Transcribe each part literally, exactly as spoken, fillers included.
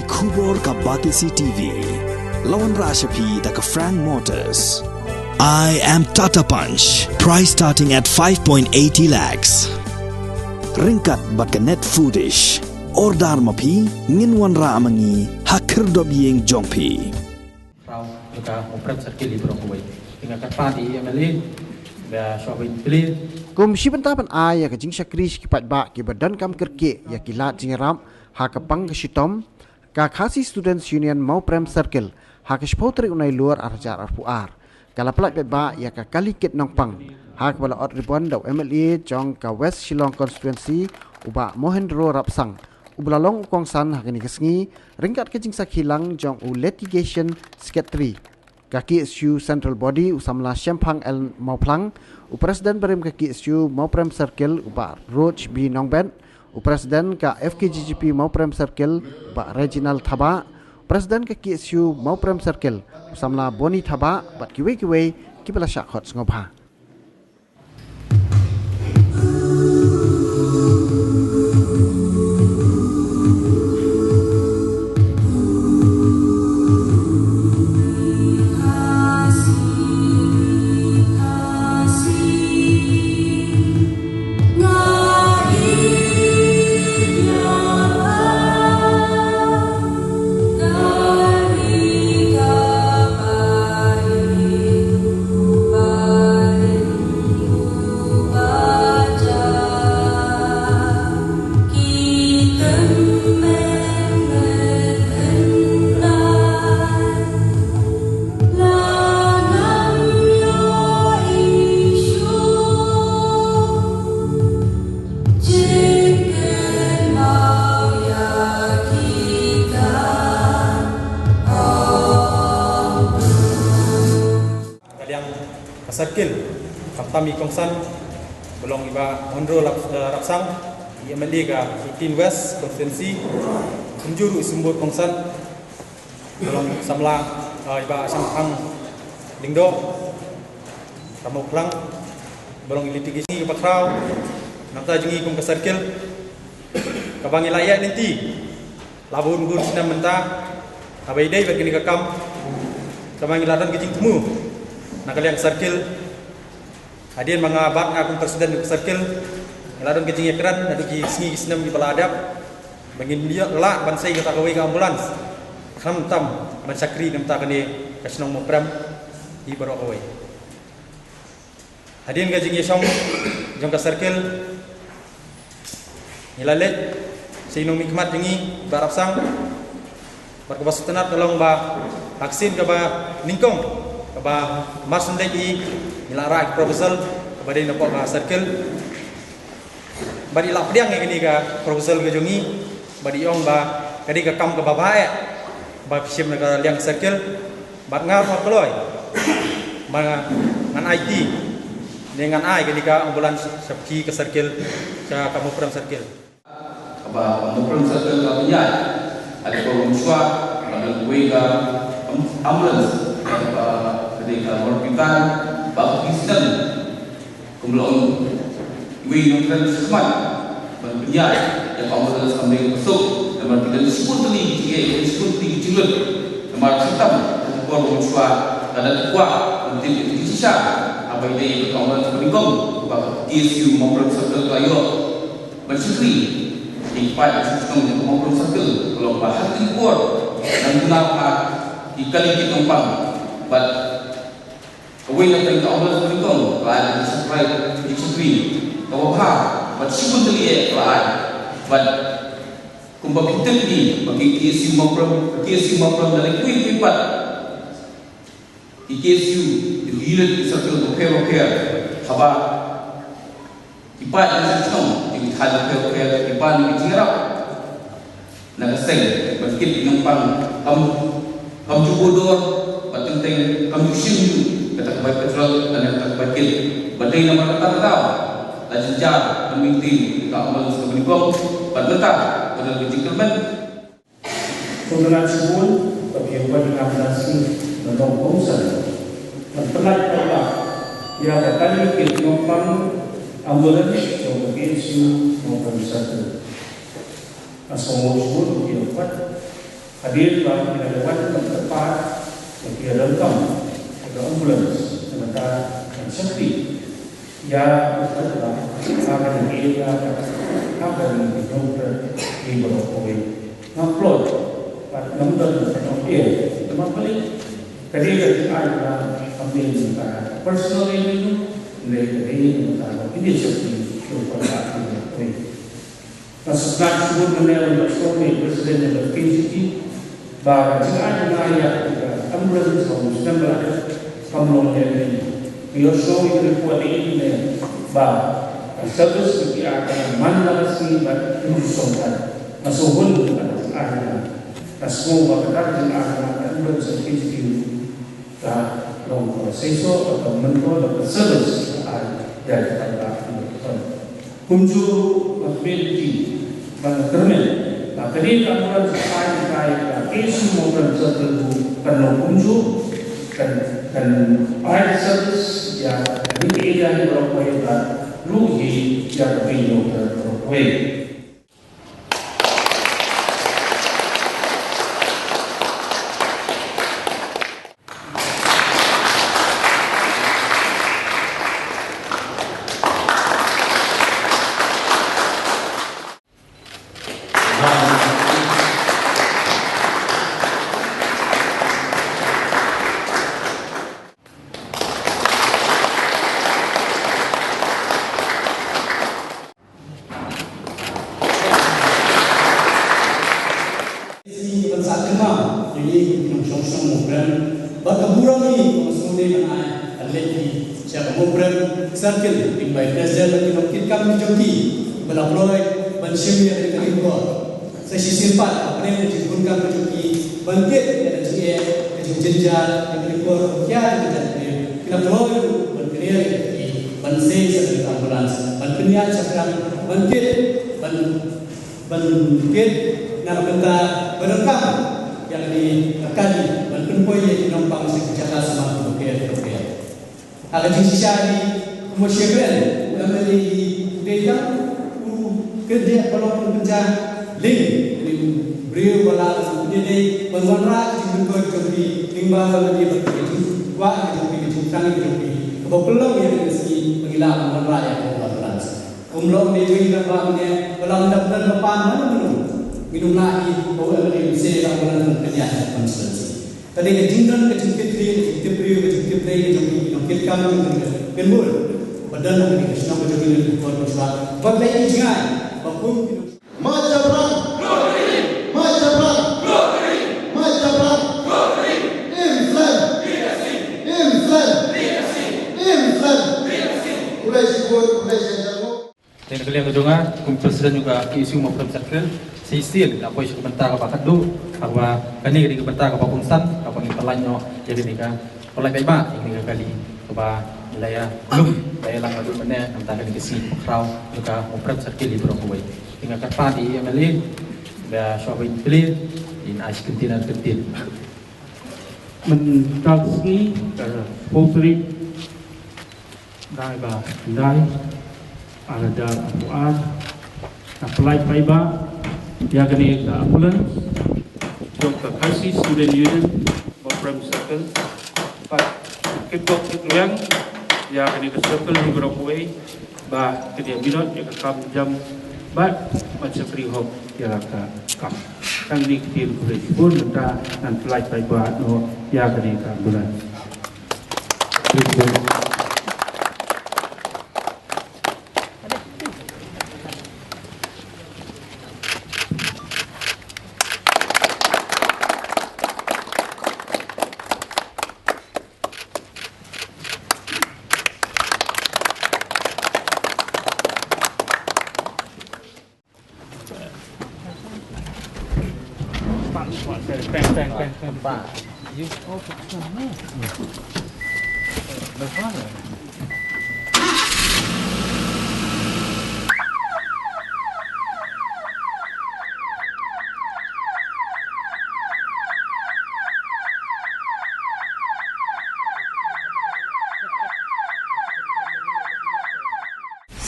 Khubor ka Batesi T V. La wanrah sha phi da ka Frank Motors. I am Tata Punch. Price starting at five point eighty lakhs. Ryngkat bad ka Net Foodish. Order ma phi, ngin wanrah ma ngi ha khyrdop ïing jong phi. Rau ka Mawprem Circle i baroh kawei. Te nga kyrpad ïa i M L A ba shuwa ban plie. Kum shi bynta ban ai ïa ka jingshakri sha ki paidbah kiba donkam kyrkieh ïa ki lad jingïarap ha ka pang ka shitom, ka Khasi Students Union Mawprem Circle ha ka shiphew tarik u Nailur ar hajar arphew ar ka la pyllait paidbah ïa ka kali kit nongpang ha kaba la ot ribbon da u M L A jong ka West Shillong Constituency, u Bah Mohendro Rapsang, uba la long u kongsan ha kane ka sngi, ryngkat ka jingsakhi lang jong u Litigation Secretary ka K S U Central Body, u samla Shemphang L Mawphlang, u President barim ka K S U Mawprem Circle, u Bah Roach B Nongbet, u President ka F K J G P Mawprem Circle, u Bah Reginald Thabah, u President ka K S U Mawprem Circle, u samla Boni Thabah, bad kiwei kiwei kiba la shah khot sngewbha. Ka liang ka circle, khamtam i kongsan, ba long i Bah Mohendro Lap-, eh, Rapsang, i M L A ka eighteen West Constituency, kumjuh ruh i symbud kongsan, ba long samla, eh, i Bah Shemphang Lyngdoh, ka Mawphlang, ba long i litigation ka bakhraw, namta jong ngi kum ka circle, kaba ngi la ïaid lynti la bun bun snem mynta, haba ïadei bad kane ka kam, kaba ngi la don ka jingthmu na ka liang circle. Hadien ba nga bat nga kum president ka circle, ngi la don ka jingïakren naduh ki sngi ki snem kiba la dep ba ngin ïoh lah ban sei kata kawei ka ambulance, khamtam ban shakri na bynta kane ka shnong Mawprem i baroh kawei. Hadien ka jingïashong jong ka circle, ngi la leit sha i nongmihkhmat jong ngi, Bah Rapsang, bad kaba sngewtynnat ka long ba ha ka sien kaba nyngkong kaba mar shen leit i, ngi la rah ka proposal kaba dei na pdeng ka circle. Bad i la pdiang ïa kane ka proposal ka jong ngi, bad i ong ba ka dei ka kam kaba bha eh ba phi shim na ka liang circle. Bad nga ruh nga kloi ba ngan aiti ne ngan ai kane ka ambulance sha phi ka circle, sha ka Mawprem circle. Kaba Mawprem circle ka pynïaid, hadien ba ym shuwa ba don kawei ka am-, ambulance, kaba ka dei ka Morbihan, ba ka phi sdang. Kumba la ong iwei i nongkren shakhmat, ban pynïaid ïa ka ambulance kam dei kaba suk, namar ki don shibun tylli ki jingeh, shibun tylli ki jinglut. Namar khamtam ha ka por ba mynshuwa la dang kwah ban tip ïa ki jingshisha haba ïadei bad ka ambulance kaba nyngkong kaba ka K S U Mawprem Circle ka la ïoh ban shakri ïa ki paid ba sngewsynei jong ka Mawprem Circle. Ka long ba ha kine ki por nang duna ha ki kali kit nongpang bad kawei na pdeng ka ambulance kaba nyngkong ka la ai ka jingshakri, ka jingshakri kaba bha bad shibun tylli eh ka la ai. Bad kumba phi tip hi ba ki K S U Mawprem, ki K S U Mawprem lane kiwei kiwei pat ki K S U ki ri leit ki circle bapher bapher, haba ki paid ki shnong ki thaiñ bapher bapher ki pan ki jingïarap na ka seng, ban kit ki nongpang kam, kam ju buh dor, bad teng teng kam ju shim ju kata ka bai petrol lane kata ka bai kit. Bad dei namar kata ka daw la jynjar ban maintain ka ambulance kaba nyngkong, bad mynta ka don ka jingkyrmen. Khublei shibun ba phi ïa pynlong ka sngi ban long kongsan ban pynlait paidbah ïa ka kali kit nongpang ambulance jong ka K S U Mawprem Circle. Nga sngewbha shibun ba phi ïa pynlong. Hadien ba ki la wan ban kyrpad ïa ki ïa donkam ïa ka ambulance, namar ka kan shakri ïa u kyrpad ba ka kan ïa ka kan ïa ka nongtrei ki baroh kawei. Nga kloi bad ngam don ka nongtrei namar kali ka dei ka jingai ba kam dei ka personal issue, hynrei ka dei ka ba ki dei shakri ïa u kyrpad ki baroh kawei. Nga sngewbha sngewbha mynne ïa u President jong ka K C T ba ka jingai jong nga ïa ka ambulance ba u sdang ba la dep kam long ïa ka. Ngi ïohsngew ïa ka report ïa ka mynne ba ka service ka ki ïa ka man la ka sngi ba ka ju song ka. Nga sngewbha ka jingai jong nga. Nga sngewbha ka jingai jong nga ka ambulance ka K C T ka long ka seisoh ka mentol ka service ka ai ïa ka. Kumjuh ruh nga kmen ïa ki, ba nga kyrmen ba kane ka ambulance ka ai ka ïa ka K S U Mawprem Circle ruh kan long kumjuh, kan, kan ai service ïa kane ka area hi baroh kawei bad ruh hi ïa ka Bri Mawprem baroh kawei. Ban sah kynmaw ïa ngi ki nongshong shnong Mawprem bad ka burom ïa ngi ba nga sngewdei ban ai ban leit ïa ki sha ka Mawprem Circle, lyngba i President bad ki nongkitkam ki jong ki ba la pynlong ban shim ïa ka ring ko. Sa shisien pat, hapdeng ka jingdonkam ka jong ki ban kit ïa ka jingeh, ka jingjynjar, ïa ka lynti ka jong ka jaitbynriew, ki la kloi ruh ban kynriah ïa ki, ban sei sa ka ambulance, ban pynïaid shaphrang, ban kit, ban, ban kit na ka bynta ba donkam ïa kane ka kali ban pynpoi ïa ki nongpang sha ki jaka samla kiba pher kiba pher. Ha ka jingshisha hi, u Moshiakren, u M L A hi, u dei tang u khyrdep ba long u pynjah lieng, u briew ba lah ban ïadei ban wanrah ka jingmyntoi ka jong phi, lyngba ka lade bad ka jingkwah ka jong phi, ka jingthrang ka jong phi, kaba pynlong ïa ka sngi ba ngi lah ban wanrah ïa ka ambulance. Um long ne jong ngi rangbah mynne, ba lada ym don ba pan mano mano, ngin ym lah hi ba u M L A u sei ïa ka ambulance ban pynïaid ha ka constituency. Ka dei ka jingdon ka jingkitkhlieh, ka jingtip briew, ka jingtip briew ka jong ki nongkitkam, ka jong ki nongkitkam. Ba don ha kane ka shnong ka jong ngi, ka jong ngi. Ba la ïoh jngai ba kum ki nong- March Abraham! March Abraham! March Abraham! Im Slem! Im Slem! Im Slem! Khublei shibun, khublei shihajar nguh. Te na ka liang ka jong nga kum President jong ka K S U Mawprem Circle, shisien nga poi sha ka bynta kaba khatduh, kaba kane ka dei ka bynta kaba kongsan, kaba ngi pynlait noh ïa kane ka, pynlait paidbah ïa kane ka kali kaba la ïalum, la ïalang naduh mynne, na ka bynta kane ka sngi kaba khraw jong ka Mawprem Circle hi baroh kawei. Te nga kyrpad ïa i M L A ba shuwa ban plie, in ai shi kyntien ar kyntien. Mynta ka sngi, eh, shiphew tarik Dai ba, dai, ar hajar arphew ar, nga pynlait paidbah ïa kane ka ambulance jong ka Khasi Student Union Mawprem Circle. Bad kito ki rwiang ïa kane ka circle hi baroh kawei ba kin ïa minot ïa ka kam jam bad ban shakri hok ïa la ka kam. Tang kine ki ktien, khublei shibun. Mynta ngan pynlait paidbah noh ïa kane ka ambulance.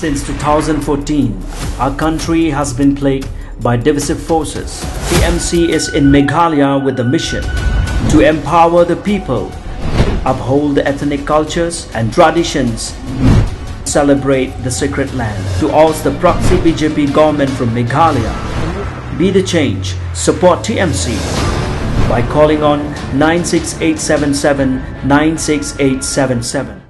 Since two thousand fourteen, our country has been plagued by divisive forces. T M C is in Meghalaya with the mission to empower the people, uphold the ethnic cultures and traditions, celebrate the sacred land. To oust the proxy B J P government from Meghalaya, be the change, support T M C by calling on nine six eight seven seven nine six eight seven seven.